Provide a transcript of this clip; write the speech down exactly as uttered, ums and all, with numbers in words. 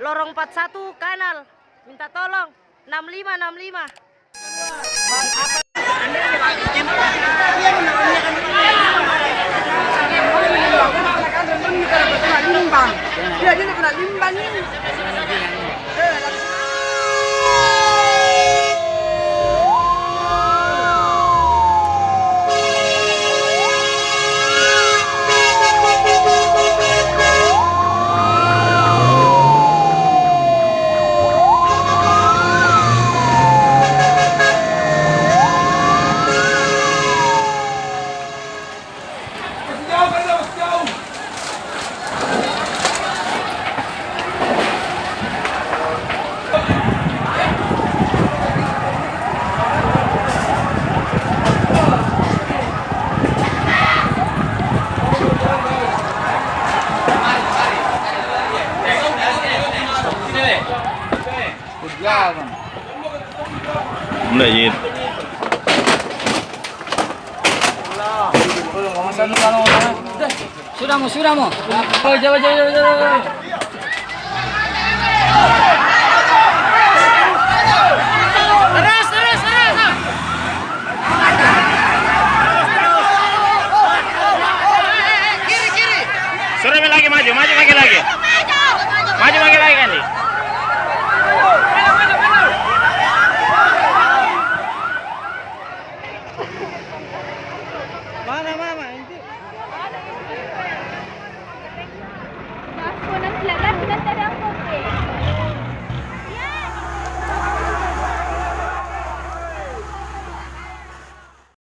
Lorong empat satu kanal, minta tolong, enam lima, enam lima. Mulai, Jin. Sudah mo, sudah mo. Oh, jauh, jauh, jauh, jauh.